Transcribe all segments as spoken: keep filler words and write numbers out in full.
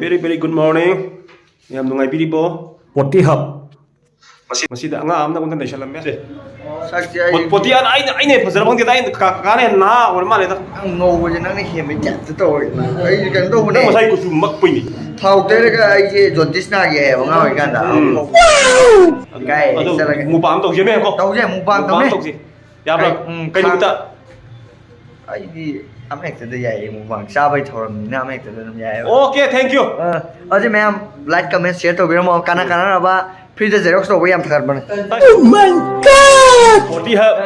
Very very good morning. ꯌꯥꯝ ꯅꯨꯡꯉꯥꯏꯕꯤꯔꯤꯕꯣ? ꯄꯣꯇꯤ hub. ꯃꯁꯤꯗ ꯑꯉꯥꯡ ꯑꯃꯅ ꯑꯩꯉꯣꯟꯗ ꯅꯩꯁꯜꯂꯝꯃꯦ꯫ ꯁꯛꯁꯦ ꯑꯩ ꯄꯣꯇꯤ ꯑꯅ ꯑꯩꯅ ꯑꯩꯅ ꯐꯖꯔ ꯈꯪꯗꯦꯗ, ꯑꯩꯅ ꯀꯥ- ꯀꯥꯅ ꯍꯦꯟꯅ ꯅꯍꯥ ꯑꯣꯏꯔ ꯃꯥꯜꯂꯦꯗ꯫ ꯅꯪ ꯉꯧꯕꯁꯦ ꯅꯪꯅ ꯍꯦꯟꯕꯩ ꯇꯥꯏꯞꯇ ꯇꯧꯋꯦ꯫ ꯑꯩꯁꯦ ꯀꯩꯅꯣ ꯇꯧꯕꯅꯦ꯫ ꯅꯪ ꯃꯁꯥꯏ ꯀꯨꯆꯨ ꯃꯛꯄꯩꯅꯦ꯫ ꯊꯥꯎ ꯇꯩꯔꯒ ꯑꯩꯁꯦ ꯖꯣꯟꯗꯤꯁ ꯅꯥꯒꯦ ꯍꯥꯏꯌꯦꯕ ꯑꯉꯥꯡ ꯑꯣꯏꯔꯤꯀꯥꯟꯗ꯫ ꯎꯝ꯫ ꯀꯥꯏ ꯑꯗꯨ ꯆꯠꯂꯒꯦ? ꯃꯨꯛꯕꯥꯡ ꯇꯧꯁꯦ ꯃꯦ ꯀꯣ꯫ ꯇꯧꯁꯦ, ꯃꯨꯛꯕꯥꯡ ꯃꯨꯛꯕꯥꯡ ꯇꯧꯅꯦ꯫ ꯇꯧꯁꯦ꯫ ꯌꯥꯕ꯭ꯔꯥ? ꯑꯩ, ꯎꯝ, ꯀꯩ ꯈꯥ- ꯅꯨꯃꯤꯠꯇ? ꯑꯩꯗꯤ ꯑꯃ ꯍꯦꯛꯇꯗ ꯌꯥꯏꯌꯦ, ꯃꯨꯛꯕꯥꯡ ꯆꯥꯕꯩ ꯊꯧꯔꯝꯅꯤꯅ ꯑꯃ ꯍꯦꯛꯇꯗ ꯑꯗꯨꯝ ꯌꯥꯏꯌꯦꯕ꯫ Okay, thank you. ꯑ, ꯑꯗꯨꯗꯤ ꯃꯌꯥꯝ like, comment, share ꯇꯧꯕꯤꯔꯝꯃꯣ, ꯀꯥꯟꯅ ꯀꯥꯟꯅꯔꯕ free ꯗ Xerox ꯇꯧꯕ ꯌꯥꯝ ꯊꯥꯒꯠꯄꯅꯦ꯫ Oh my God! ꯄꯣꯇꯤ ꯍꯕ꯫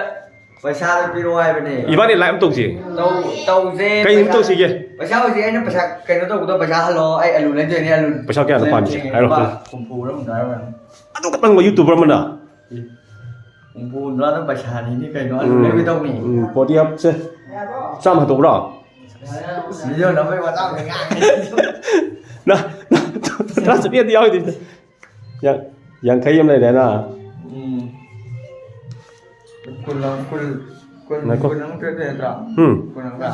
ꯄꯩꯁꯥꯗꯣ ꯄꯤꯔꯛꯑꯣ ꯍꯥꯏꯕꯅꯦ꯫ ꯏꯕꯥꯅꯤ live ꯑꯃ ꯇꯧꯁꯤ꯫ ꯇꯧ- ꯇꯧꯁꯦ꯫ ꯀꯩ ꯅꯨꯃꯤꯠ ꯄꯩꯁꯥ- ꯇꯧꯁꯤꯒꯦ? ꯄꯩꯁꯥ ꯍꯧꯖꯤꯛ ꯑꯩꯅ ꯄꯩꯁꯥ ꯀꯩꯅꯣ ꯇꯧꯕꯗꯣ ꯄꯩꯁꯥ ꯍꯜꯂꯣ, ꯑꯩ ꯑꯂꯨ ꯂꯩꯗꯣꯏꯅꯦ, ꯑꯂꯨ꯫ ꯄꯩꯁꯥ ꯀꯌꯥꯅꯣ ꯄꯥꯝꯃꯤꯁꯦ? ꯍꯥꯏꯔꯣ꯫ ꯂꯨꯄꯥ ꯍꯨꯝꯐꯨꯔ ꯍꯨꯝꯗ꯭ꯔꯥꯔ ꯑꯣꯏꯔꯝꯅꯤ꯫ ꯑꯗꯨ ꯈꯛꯇꯪꯕ YouTuber ꯑꯃꯅ? ꯍꯨꯝꯐꯨ ꯍꯨꯝꯗ꯭ꯔꯥꯗꯣ ꯄꯩꯁꯥꯅꯤꯅꯦ ꯀꯩꯅꯣ, ꯑꯂꯨ ꯎꯝ, ꯂꯩꯔꯨꯒꯦ ꯇꯧꯅꯤ꯫ ꯎꯝ, ꯄꯣꯇꯤ ꯍꯕꯁꯦ ꯆꯥꯝꯃ ꯍꯟꯗꯣꯛꯄ꯭ꯔꯣ? Million ꯑꯃꯒꯤ ꯃꯇꯥꯡꯗ ꯉꯥꯡꯉꯦ꯫ ꯅ- ꯅ- ꯇꯔꯥ ꯆꯠꯄꯤꯗꯤ ꯌꯥꯎꯗꯣꯏꯅꯦ꯫ ꯌꯥ- ꯌꯥꯡꯈꯩ ꯑꯃ ꯂꯩꯔꯦꯅ꯫ ꯎꯝ꯫ ꯀꯨꯟ ꯑꯃ, ꯀꯨꯟ, ꯀꯨꯟ, ꯉꯥꯏꯈꯣ꯫ ꯀꯨꯟ ꯑꯃ ꯄꯤꯔꯛꯇꯣꯏ ꯅꯠꯇ꯭ꯔꯣ? ꯎꯝ꯫ ꯀꯨꯟ ꯑꯃꯒ꯫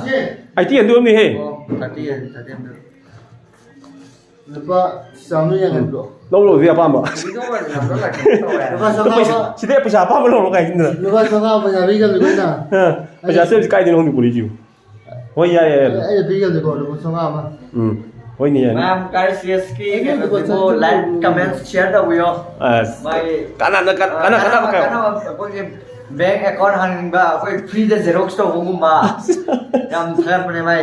ꯑꯩꯠꯇꯤ ꯍꯟꯗꯣꯛꯑꯝꯅꯤꯍꯦ꯫ ꯑꯣ, thirty ꯍꯦꯟ, thirty ꯍꯟꯗꯣꯛ꯫ ꯂꯨꯄꯥ ꯆꯥꯝꯃꯔꯤ ꯌꯥꯡꯈꯩꯗꯣ꯫ ꯂꯧ ꯂꯧꯗꯤ ꯑꯄꯥꯝꯕ꯫ ꯂꯨꯄꯥ ꯆꯥꯝꯃꯉꯥ ꯂꯨꯄꯥ ꯆꯥꯝꯃꯉꯥ ꯄꯩꯁꯥ, ꯑꯃ꯫ ꯁꯤꯗꯩ ꯄꯩꯁꯥ ꯑꯄꯥꯝꯕ ꯂꯧꯔꯣ ꯀꯥꯏꯁꯤꯅ꯫ ꯂꯨꯄꯥ ꯆꯥꯝꯃꯉꯥ ꯄꯩꯁꯥ ꯄꯤꯒꯗꯕꯅꯤ ꯀꯩꯅꯣ꯫ ꯑ, ꯄꯩꯁꯥ ꯁꯦꯝꯁꯤ ꯀꯥꯏꯗꯅꯣ ꯈꯪꯗꯦ ꯄꯨꯔꯤꯁꯤꯕꯨ꯫ ꯍꯣꯏ, ꯌꯥꯏ, ꯌꯥꯏ, ꯌꯥꯏ꯫ ꯑꯩꯅ ꯄꯤꯒꯗꯕꯅꯤꯀꯣ, ꯂꯨꯄꯥ ꯆꯥꯝꯃꯉꯥ ꯑꯃ꯫ ꯎꯝ, ꯍꯣꯏꯅꯦ, ꯌꯥꯏꯅꯦ꯫ ꯃꯌꯥꯝ ꯀꯥꯏ ꯁꯤ ꯑꯦꯁ ꯀꯤ ꯑꯩꯒꯤ ꯀꯩꯅꯣꯁꯤꯕꯨ ꯂꯨꯄꯥ ꯆꯥꯝꯃꯉꯥ꯫ Like, comment, share ꯇꯧꯕꯤꯌꯣ꯫ ꯑꯁ, ꯃꯥꯒꯤ, ꯀꯥꯟꯅꯕ, ꯀꯥꯟꯅ-, ꯑ, ꯀꯥꯟꯅꯕ ꯀꯥꯟꯅꯕ, ꯀꯌꯥ? ꯀꯥꯟꯅꯕ ꯑꯩꯈꯣꯏꯒꯤ bank account ꯍꯥꯡꯅꯤꯡꯕ, ꯑꯩꯈꯣꯏ free ꯗ Xerox ꯇꯧꯕꯒꯨꯝꯕ꯫ ꯌꯥꯝ ꯊꯥꯒꯠꯄꯅꯦ ꯃꯥꯏ꯫